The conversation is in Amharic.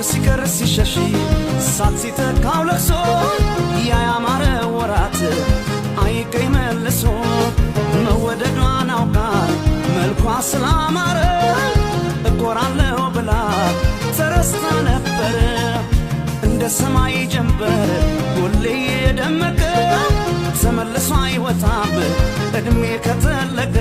አፈር ሲቀር ሲሸሽ ሳት ሲተካው ለቅሶ ያ ያማረ ወራት አይገኝ መልሶ። መወደዷን አውቃ መልኳ ስላማረ እኮራለሁ ብላ ተረስታ ነበር። እንደ ሰማይ ጀንበር ሁሌ የደመቀ ተመልሶ አይወጣም እድሜ ከጠለቀ።